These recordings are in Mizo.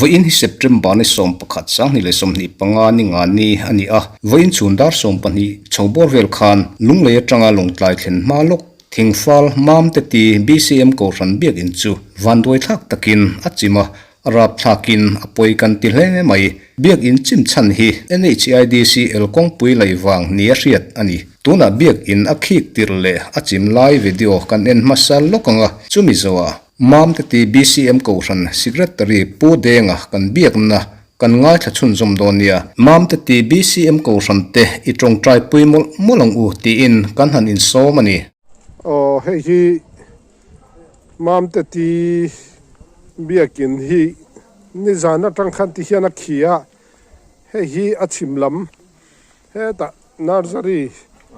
Vawiin hi September ni 11 2025 ni nga ni a ni a, vawiin chhun dar 12 chho bawr vel khan Lunglei atanga Lawngtlai thlen hma lawk Thingfal Mamte ti BCM Kohhran biakinn chu vanduai thlak takin a chim a, A rapthlakin a pawi kan ti hle mai. Biakinn chim chhan hi NHIDCL kawngpui lei vang nia hriat a ni. Tunah biakinn a khik tirh leh a chim lai video kan en hmasa lawk ang a, chumi zawhah Mamte ti BCM Kohhran Secretary Pu Denga kan biakna kan ngaithla chhunzawm dawn nia. Mamte ti BCM Kohhran te i tawngtai pui mawlh mawlh ang u tiin kan han insawm a ni. Aw hei hi Mamte ti biakin hi nizan atang khan ti hian a khi a, hei hi a chhim lam hetah nursery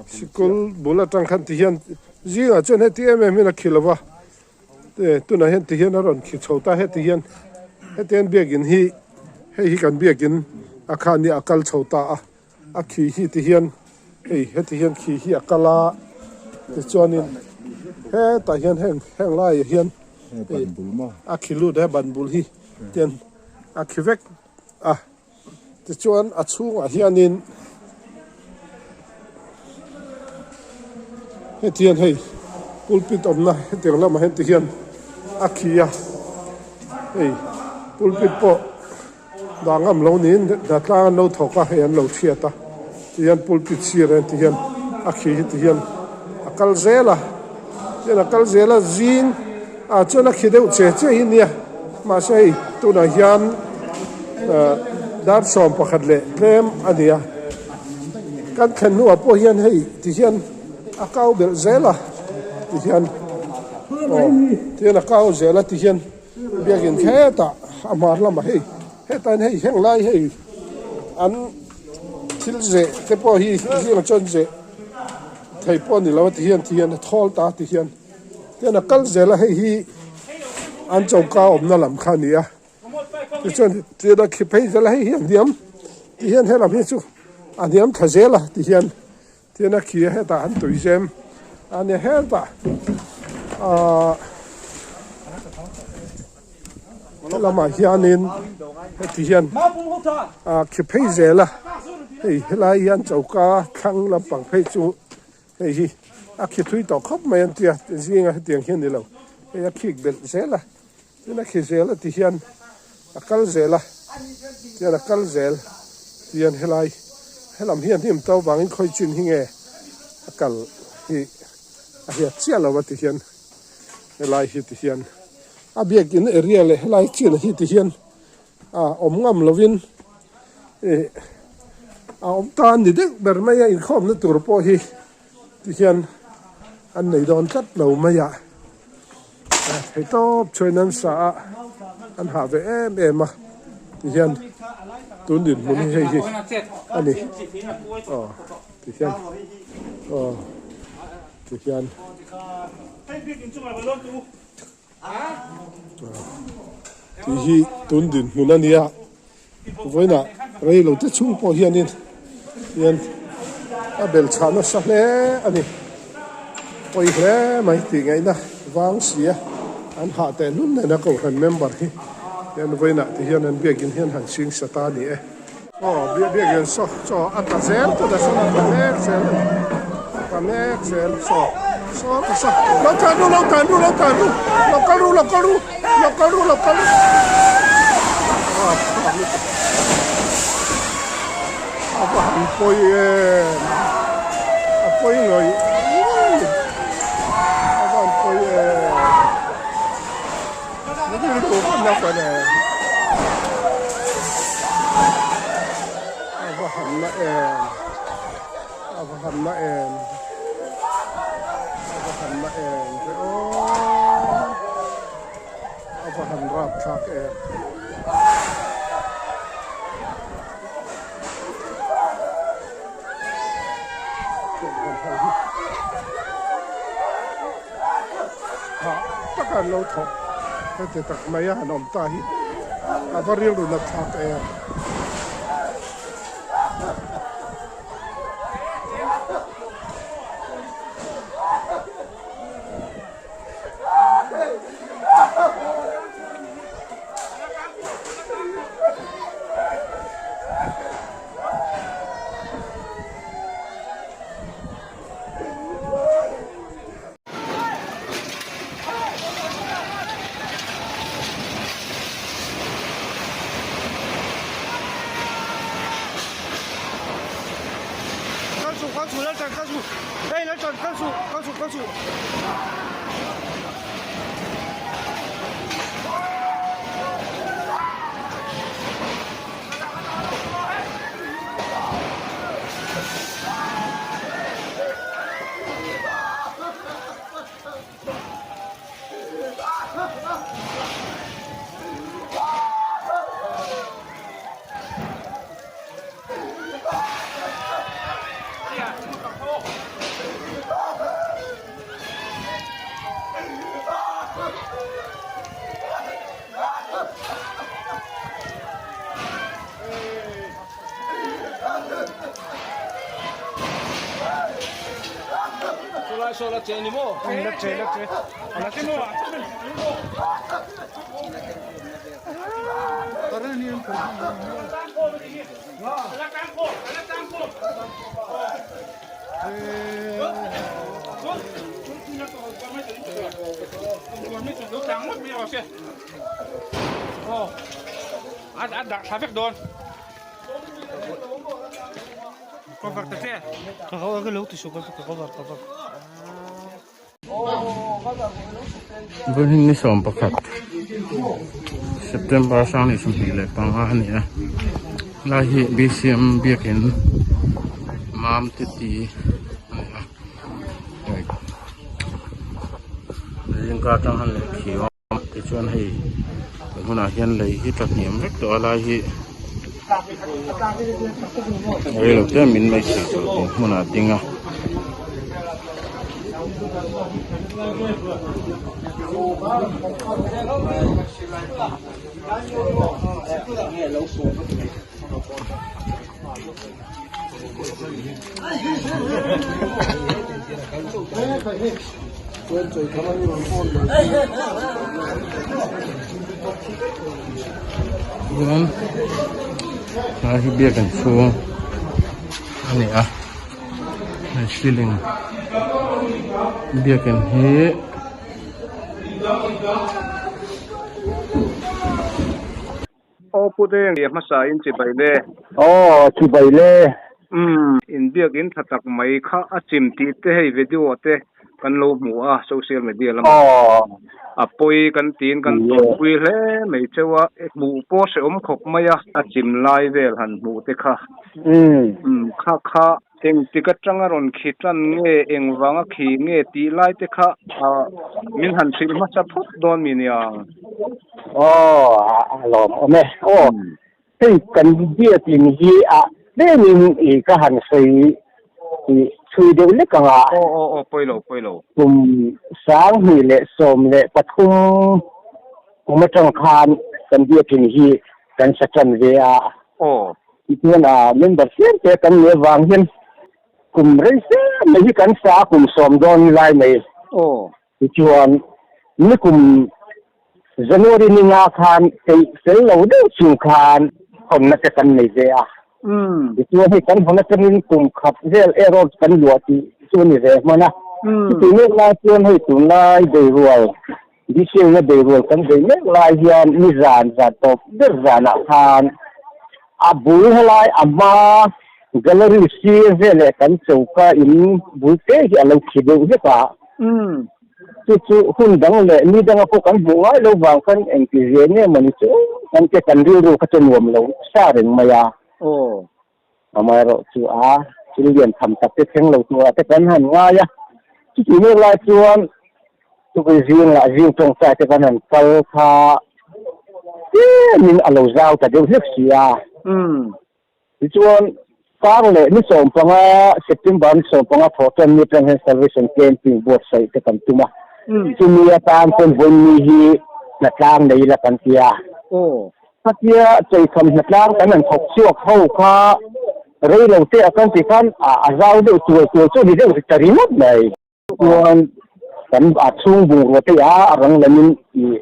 sikul bul atang khan ti hian zingah chuan heti em em hian a khi lo va, tunah hian ti hian a rawn khi chho ta heti hian heti hian biakin hi hei hi kan biakin a khan hi a kal chho ta a. A khi hi ti hian hei heti hian khi hi a kal a tichuanin hetah hian heng heng laiah hian hei a khi lut he ban bul hi tian a khi vek a tichuan a chhungah hianin heti hian hei pulpit awmna hetiang lamah hian ti hian a khi a hei pulpit pawh. Dah ngam lo niin hnatlang an lo thawk a, hei an lo chhiat a, tihian pulpit sir en tihian a khi hi tihian a kal zel a, tihian a kal zel a zing ah chuan a khi deuh che che hi nia mahse hei tunah hian ah dar 11 leh tlem a ni a, kan thlen hnuah pawh hian hei tihian a kau belh zel a tihian aw tihian a kau zel a tihian. Biakin hetah a hmar lamah hei hetah hian hei heng lai hei an thil zeh te pawh hi zingah chuan zeh thei pawh a ni lo a ti hian ti hian a thawl ta ti hian tihian a kal zel a hei hi an choka awmna lam kha a ni a tichuan tihian a khi phei zel a hei hi a hniam ti hian helam hi chu a hniam thla zel a ti hian. Tin a khi a hetah an tui zem a nia hetah ahh helamah hianin heti hian ah khi phei zel a hei helai hian choka thlang lampang phei chu hei hi a khi thui tawh khawp mai an tia zinga hetiang hian ni lo hei a khik belh zel a tin a khi zel a ti hian a kal zel a tihian a kal zel tihian helai helam hian hnim to vangin khawi chin hi nge a kal hi a hiat chiah lo a tihian helai hi tihian a biakin area leh helai chin hi tihian a awm ngam lovin ih a awm ta a ni deuh ber mai a inkhawmna tur pawh hi tihian an nei dawn tlat lo mai a. Thei tawp chuan an sa a, an hah ve em em a tihian tun dinhmun hi hei hi a ni aw tihian aw tihian tih hi tun dinhmun a nia vawiinah rei lo te chhung pawh hianin hian a bel chhah nasa hle a ni pawi hle mai tih ngaihna vang si a an hah teh hlun nen a kohhran member hi hian vawiinah te hian an biakin hian han sing sa ta a ni e. Aw biakin saw chaw a tla zel tuna saw a tla mek zel a ni a tla mek zel saw saw ta saw lo tlan ru lo tlan ru lo tlan ru lo kal ru lo kal ru lo kal ru lo kal ru a va han pawi em a pawi ngawih ngawih a va han pawi em A va han na em a va han na em a va han na em ve aw a va han rapthlak em. Hah taka an lo thawk heti tak mai a han awm ta hi a va rilru nat thlak em. Vawiin ni 11 September 2025 a ni a lai hi B_C_M biakin mam te ti a ni a zingka atang han leh khi a. Tichuan hei tun hunah hian lei hi tla hniam vek tawh a lai hi rei lo te min mai thei tawh tih hmunah a ding a. Chuan tlai hi biakin chhung a ni a hei ceiling biakin hi Aw Pu Deng i hmasa in chibai le. Aw chibai le. Umm in biak in tha tak mai kha a chim tih te hei video te kan lo hmu a social media lamah. Aw. A pawi kan tiin kan tawpui hle mai cheu a hmuh pawh hrehawm khawp mai a a chim lai vel han hmuh te kha. Umm. Kha kha Engtik atanga rawn khi tan nge, engvanga khi nge tih lai te kha min han hrilh hmasa phawt dawn mi niang. Aw, a lawm awm e. Aw, hei kan biakin hi a tlemin i ka han sawi i chhui deuh lek ang a. Aw, aw, aw, pawi lo, pawi lo. Kum 2013 kum atang khan kan biakin hi kan sa tan ve a. Aw. Tichuan a member tlem te kan nih avang hian kum rei fe mai hi kan sa a, kum sawm dawn lai mai. Aw. Tichuan nikum January ni nga khan peih fel lo deuh chung khan hawnna te kan nei ve a. Tichuan hei kan hawn atangin kum khat vel erawh kan luah tih chu a ni ve hman a. Chutih mek lai chuan hei tunlai beirual Bisialna beirual kan bei mek lai hian nizan zan tawp ber zanah khan a bul helai a hma gallery sir veleh kan choka in bul te hi a lo khi deuh hlek a. Chu chu hun dang leh ni danga pawh kan hmuh ngai lo vang khan engti zia nge mawni chu kan ke kan rilru kha chu nuam lo sa reng mai a. Amaherawh chu a thil lian tham tak te thleng lo turah te kan han ngai a, chutih mek lai chuan chuvei zing lah zing tawngtai te kan han kal kha tlemin a lo zau ta deuh hlek si a. Tichuan kar leh ni 15 September ni 15 thawh tan ni atang hian Salvation Camping buatsaih te kan tum a, chumi atan chuan vawiin hi hnatlang nei ila kan ti a. Khatia cheikham hnatlang kan han thawk chhuak ho kha rei lo te a kan tih khan a zau deuh tual tual chu a ni deuh ta ringawt mai. Chuan kan a chhung bungrua te a a rang lamin ih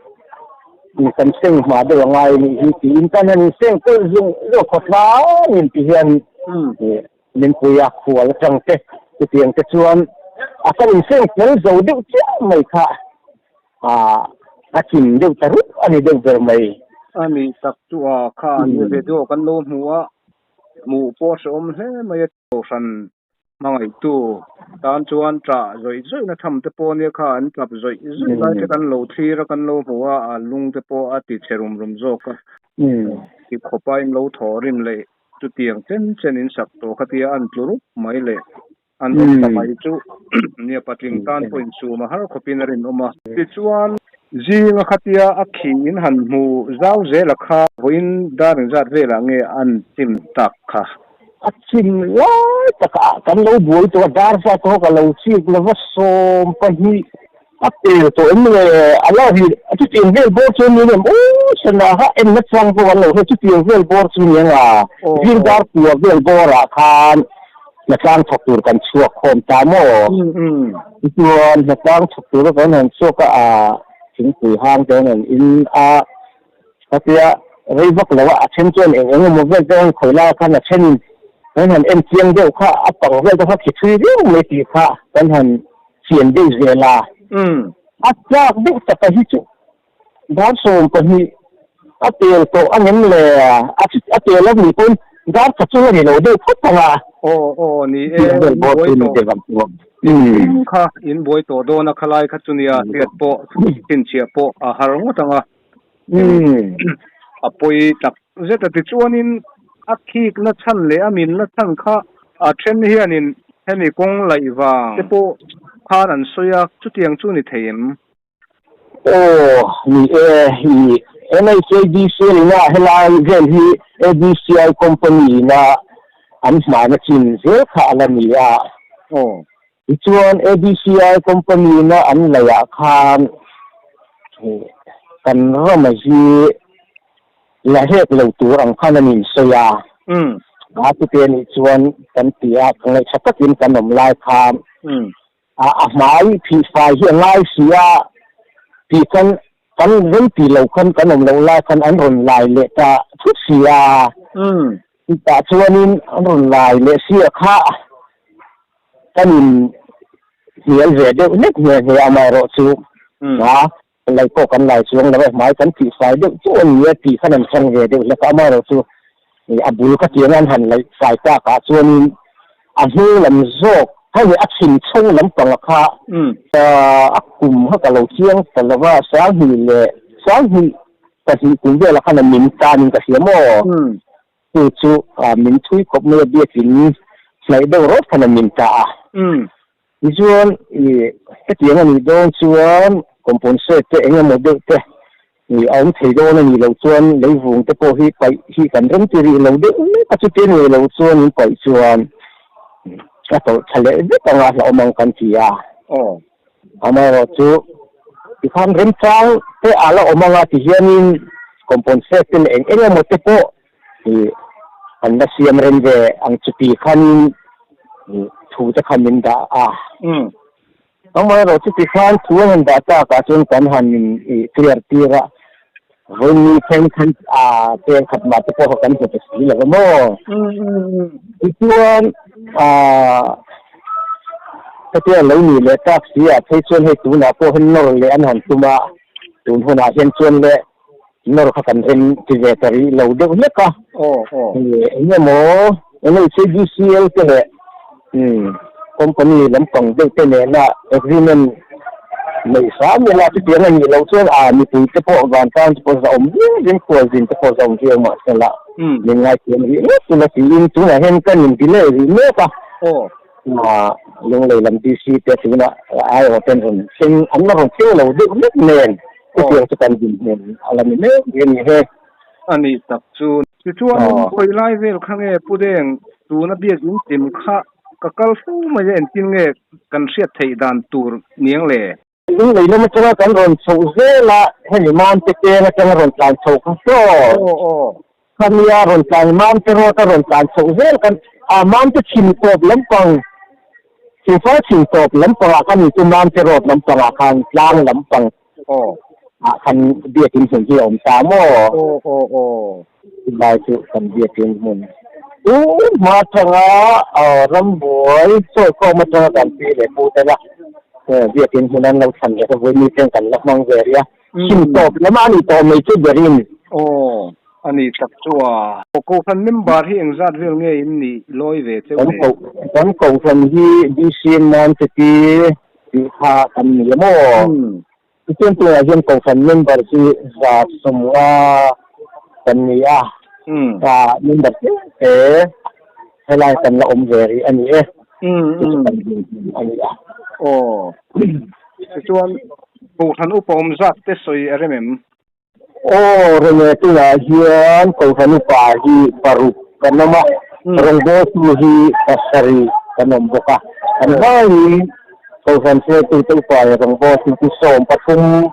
kan seng hma deuh a ngai anih hi tiin kan han inseng kawlh zung zung khawtlangin ti hian ih min pui a khual atang te chutiang te chuan a kan inseng fel zo deuh chiah mai kha. A chim deuh ta rup a ni deuh ber mai. A nih tak chu a kha an ni video kan lo hmu a, hmuh pawh a hrehawm hle mai a kohhran Hmangaihtu tan chuan ṭah zawih zawihna tham te pawh nia kha an ṭap zawih zawih lai te kan lo thlir a, kan lo hmu a, a lung te pawh a ti chhe rum rum zawk a. Ti khawpa in lo thaw rim leh chutiang chen chen in sak tawh kha tia an tlu rup mai leh an awm ta mai chu nia patling tan pawh insum a har khawpin a rinawm a. Tichuan zinga khatia a khi in han hmu zau zela kha vawiin dar engzat velah nge an chim tak kha? A chim lai takah kan lo buai tawh a, dar zat pawh ka lo chik lova 20 a pel tawh em le? A la ri a chutiang vel bawr chu ni em? Aw sana kha en na chang pawh kan lo hria chutiang vel bawr chu ni ang a, zing dar kua vel bawrah khan hnatlang thawk tur kan chhuak khawm ta maw? Tichuan hnatlang thawk tura kan han chhuak a, a thingpui hang te an rawn in a. Khatia rei vak lo a, a then chuan eng eng emaw vel te an khawi lai khan a thenin kan han en chiang deuh kha a pang vel te kha khi thui viau mai tih kha kan han chian deuh zel a. A tlak deuh taka hi chu dar 12 a tel tawh a ngem le, a tel a nih pawhin dar khat chu a ni lo deuh phawt ang a. Aw aw ni e, in buai tawh. Engkim kha in buai tawh dawn a khalai kha chu nia hriat pawh chhinchhiah pawh a har ngawt ang a. A pawi tak zet a tichuanin a khikna chhan leh a minna chhan kha a then hianin hemi kawng laih vang te pawh khan an sawi a, chutiang chu ni thei em? Aw, ni e, i NHADCL ina helai vel hi ADCI company ina an hmaina chin zel kha a la ni a. Aw. Tichuan ADCI company ina an laihah khan kan rama hi la hek lo tur ang khan an insawi a. A chute anih chuan kan ti a, ka ngaihṭha takin kan awm lai khan a hmai phihfai hi a ngai si a tih khan kan rem ti lo khan kan awm loh lai khan an rawn lai leh ta thut si a. Chutah chuanin an rawn lai leh si a kha. Kan in hnial ve deuh hlek nghe nghe amaherawh chu a lai pawh kan lai chuang lo e, hmai kan tih fai deuh chu a ni a tih khan an chhang ve deuh hlek a, amaherawh chu a bul ka tiang an han laih fai tak ah chuanin a hnung lam zawk hei a chhim chho lampang a kha a kum kha ka lo chiang ta lo va, 2002 kum velah khan a min tanin ka hria maw? Chu chu min thui khawp mai a biakin hnaih deuh rawt khan a min ta a. Tichuan i hetiang a nih dawn chuan compensate te eng emaw deuh te i a awm thei dawn a nih loh chuan leivung te pawh hi paih hi kan rem ti rih lo deuh mek a, chuti a nih loh chuan in paih chuan a tawlh tha leh vek anga hlauhawm ang kan ti a. Amaherawhchu, tikhan remchang te a la awm anga ti hianin compensate te leh eng eng emaw te pawh i an la siam rem ve ang chuti khanin i thu te kha min dah a. Amaherawhchu tikhan thu an han dah takah chuan kan han i clear tir a, vawiin thenkhat a thenkhat mah te pawh kha kan hmu ta si lo va maw? Tichuan aaa hetia lo nih leh tak si ah phei chuan hei tunah pawh hian nawr leh an han tum a, tun hunah hian chuan le nawr kha kan rem ti ve ta rih lo deuh hlek a. Eng emaw NHADCL te leh company lampang deuh te nena agreement neih hram ila chutiang a nih loh chuan a mipui te pawh vantlang te pawh zahawm viau in khualzin te pawh zahawm viau mahsela min ngaithiam rih ngawt ila tiin tunah hian kan in delay rih mek a. Lunglei lam DC te tunah aiawh ten rawn thleng an la rawn thleng lo deuh hlek nen chutiang chu kan dinhmun a la ni mek a ni he. A nih tak chu. Tichuan khawi lai vel kha nge Pu Deng tuna biakin chim kha ka kal fo mai a entin nge kan hriat theih dan tur niang le? Lunglei lam atanga kan rawn chhoh zel a, hemi Mamte peng atanga rawn tlan chho kha saw. Khami a rawn tlan Mamte road a rawn tlan chhoh zel kan a Mamte chhim tawp lampang Thingfal chhim tawp lampangah khan ni chu Mamte road lampangah khan tlang lampang ah khan biakin hmun hi a awm ta maw? Chulai chu kan biakin hmun tun hma atanga rambuai sawi khawm atanga kan pi leh pu tena biakin hmun an lo thlan leh ka vawi mi ten kan la hmang ve rih a, chhim tawp lamah a ni tawh mai chu berin. A ni tak chu a. Kohhran member hi engzat vel nge in nih lawi ve cheu le? Kan kohhran hi BCM nan cheti tih kha kan ni a maw? Tichuan tunah hian kohhran member hi 150 kan ni a, member tlem te helai kan la awm ve rih a ni e. Chu chu kan dinhmun a ni a. Aw. Tichuan kohhran upa awm zat te sawi a rem em? Aw, Rene tunah hian Kohhran upa hi paruk kan awm a, rawngbawltu hi pasarih kan awm bawk a. Kan vangin Kohhran hruaitute upa leh rawngbawltu chu 13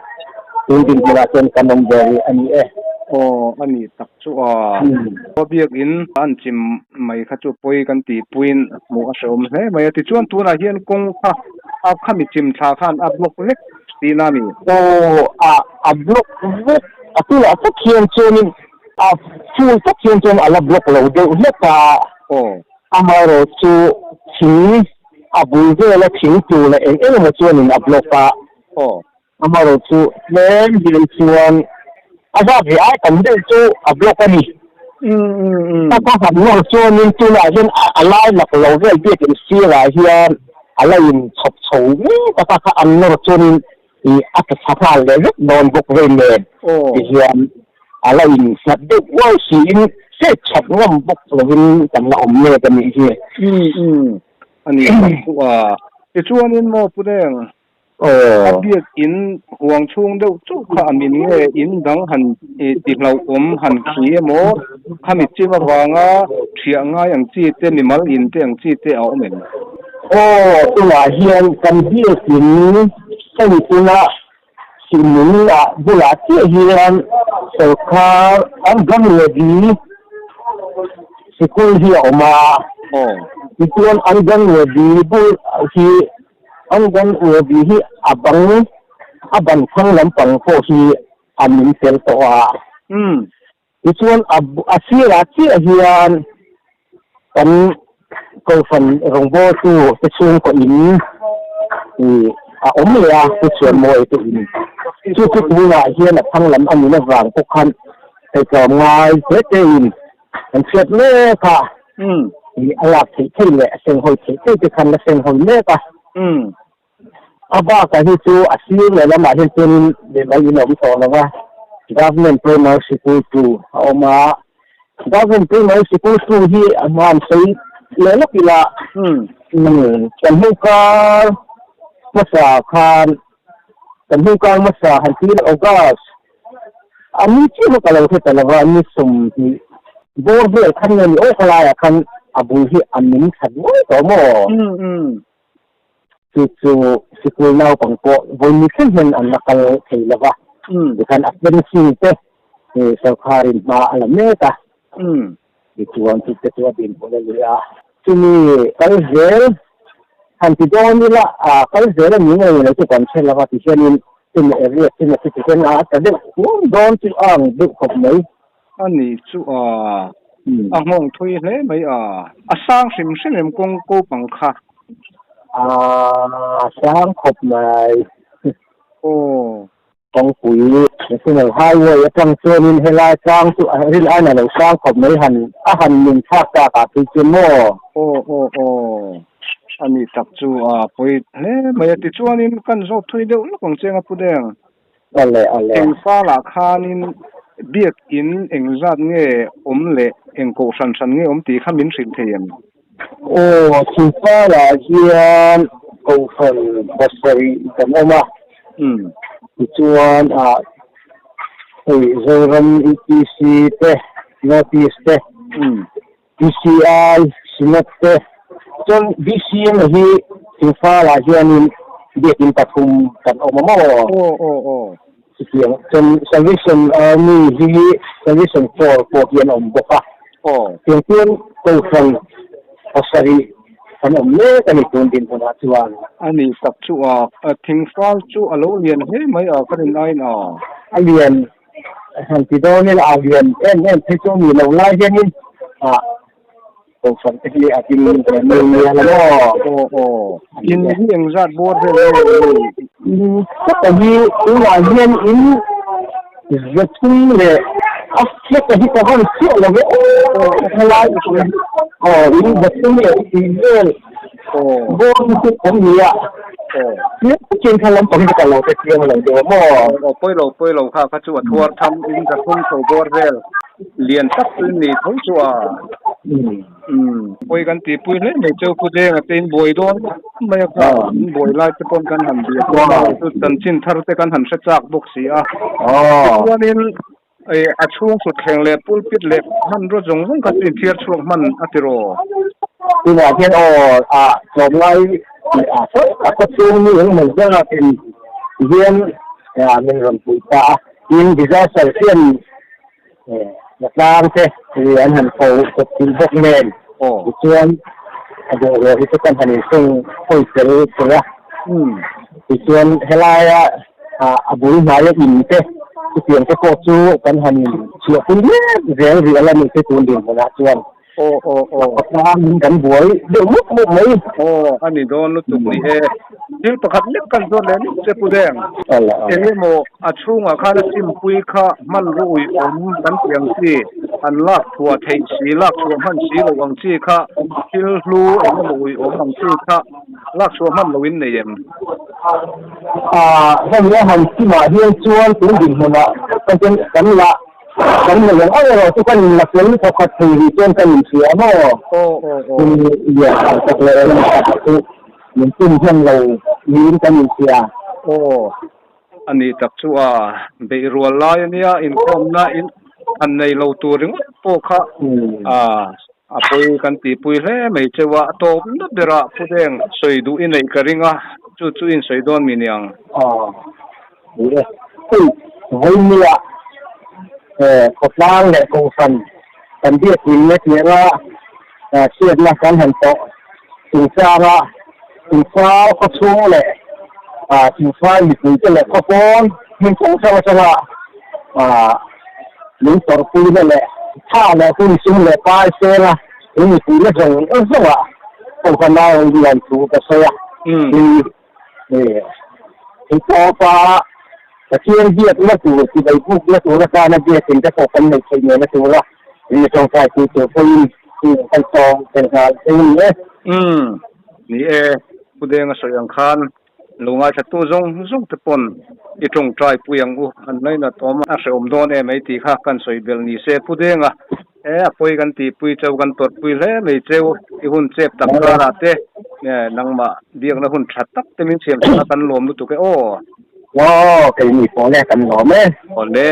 tun dinhmunah chuan kan awm ve rih a ni e. Aw, a ni tak chu a. Khua biakin an chim mai kha chu pawi kan tihpuiin hmuh a hrehawm hle mai a. Tichuan tunah hian kawng kha a khami chim thla khan a block vek tihna a ni. Aw, a a block vek a tunah tak hian chuanin a full tak hian chuan a la block lo deuh hlek a. Aw. Amaherawh chu thing a bul vela thing tur leh eng eng emaw chuanin a block a. Aw. Amaherawh chu tlem hian chuan a zat ve ai tam deuh chu a block a ni. Ka han nawr chuanin tunah hian a lai lak lo vel biakin sirah hian a la in chhawp chho mek a kha kha an nawr chuanin ih a tla thla nghal leh vek dawn bawk vei nen ti hian a la in nghat deuh uai siin chet that ngam bawk lovin kan la awm mek a nih hi. A ni tak chu a. Tichuanin maw Pu Deng, A biakin huang chhung deuh chauh kha a min nge in dang han ti hlauhawm han khi emaw khami chim avanga thiah ngai ang chi te mimal in te ang chi te a awm em? Aw, tunah hian kan biakin hemi tuna Sinung ah bulah chiah hian sawrkar Anganwadi sikul hi a awm a, tichuan Anganwadi bul hi Angan Uabi hi a bang a ban thlang lampang pawh hi a min fel tawh a. Tichuan a a sirah chiah hian kan Kohhran rawngbawltu te chhungkaw in ih a awm leh a, Pu Chhuanmawi te in. Chu chu tunah hian a thlang lam a nin avang pawh khan hei tlawmngai hle te in Kan hriat mek a, ih a lak theih theih leh a senghawi theih theih te khan la senghawi mek a. A bakah hi chu a sir leh lamah hian chuanin mimal in a awm tawh lo va, Government Primary Sikul tu a awm a. Government Primary Sikul tu hi a hmaan sawi leh lawk ila, kan hmungkar hmasa khan, kan hmungkar hmasa han ti ila August, A ni chiah hi ka lo hre ta lo va, ni 20 bawr vel khan nge ni awk laiah khan a bul hi a min that nuai tawh maw? Chu chu sikul naupang pawh vawi thleng hian an la kal thei lo va, tikhan a fencing te sawrkharin hma a la mek a, tichuan chu te chu a dinhmun a ni a. Chumi kal zel han ti dawn ila, kal zel a ni ngei lo chu kan hre lo va, tihianin Chumi area china chu tihian a ta deuh huam dawn chu a ang deuh khawp mai. A ni chu a, a nghawng thui hle mai a. A sang hrim hrim em kawng ko pang kha? A sang khawp mai. Aw. Kawngpui National Highway atang chuanin helai tlang chu a ril aina lo sang khawp mai han a han min thlak tak ah phei chuan maw? Aw aw aw. A ni tak chu a pawi hle mai a tichuanin kan zawt thui deuh lawk ang che anga Pu Deng. Awle awle. Eng falah khanin biakin engzat nge awm leh eng kohhran hran nge awm tih kha min hrilh thei em? Aw, Thingfalah hian kohhran pasarih kan awm a, tichuan ah hei Zoram EPC te, North East te, BCI, Synod te, chuan BCM hi Thingfalah hianin biakin pathum kan awm a maw? Aw aw aw. Chutiang chuan Salvation Army hi Salvation Corps pawh hi an awm bawk a. Aw. Tiang chuan Kohhran pasarih kan awm mek a ni tun dinhmunah chuan. A ni tak chu a, Thingfal chu a lo lian hle mai a, ka rin aiin a. A lian Han ti dawn ila a lian em em phei chu ni lo lai hianin ah kohhran te hi a ding ve mai nia la maw. Aw aw in hi engzat bawr vel nge ni? In khawpa hi tunah hian in 300. A flat a hi ka rawn chiah lo ve aw helai aw in vathum leh tih vel bawm chu awm nia chiang takin kha lampang hi ka lo hre chiang lo deuh maw. Aw pawi lo pawi lo kha kha chu a thuar tham in zathum chho bawr vel lian tak chu in nei tho chu a. Umm pawi kan tih pui hle mai cheu Pu Denga te in buai dawn khawp mai a kha in buai lai te pawn kan han bia dawn a chu chanchin thar te kan han hre chak bawk si a tichuanin a chhung thutthleng leh pulpit leh hmanraw zawng zawng kha chu in thiar chhuak hman a ti raw. Tunah hian aw a tlawmngai leh a a khawchhung mi engemaw zatin hian min rawn pui ta a tin disaster hian Hnatlang te an han ko kawp thil bawk nen tichuan a bungraw hi chu kan han inseng hawi fel thei a. Tichuan helaia a bul hnaia in te chutiang te pawh chu kan han chhuahpui mek zel rih ala nih te tun dinhmunah chuan. Aw aw aw. Khawtlangin kan buai deuh mup mup mai. Aw a ni dawn lutuk ni e. Thil pakhat lek kan zawt leh lek che Pu Deng. Eng emaw a chhungah khan a simpui kha hmanraw ui awm kan tih ang chi, an lak chhuah theih si, lak chhuah hman si loh ang chi kha thil hlu eng emaw ui awm ang chi kha lak chhuah hman loh in nei em? Aaa hemi a han simah hian chuan tun dinhmunah kan la Kan la ang ang erawh chu kan inla fel thawkhat thei rih chuan kan inhria maw? Lian ang tak leh eng tak chu min tum hman lo niin kan inhria. Aw, a nih tak chu a beih rual lai a nia, inkhawmna in han nei lo tur ringawt pawh kha a pawi kan tihpui hle mai cheu a, a tawpna berah Pu Deng sawi duh i neih ka ring a, chu chu in sawi dawn mi niang? Aw. Ni e, hei vawinia khawtlang leh kohhran kan biakin nge tianga hriatna kan han tawh chungchanga Thingfal khawchhung leh Thingfal mipuite leh khawpawn hmun hrang hrang atanga min tawrhpuina leh tha leh hun sum leh pai sela min mipuina zawng zawngah kohhrana lian thu ka sawi a. Hei tawpa Pathian biakna tur, chibai bukna tur atana biakin te pawh kan neih theih ngei na tura mi tawngtai pui tur pawhin kan sawm tel nghal thei a ni e. Umm, ni e, Pu Denga sawi ang khan lo ngaithla tu zawng zawng te pawn i tawngtai pui ang u, an lainat awm a hrehawm dawn em ei tih kha kan sawi belh ni se Pu Denga E, a pawi kan tihpui cheu, kan tawrhpui hle mai cheu. I hun chep tak karah te, nangmah biakna hun tha tak te min siam chhan a, kan lawm lutuk e aw. Aw, keini pawh le, kan lawm e. Awle.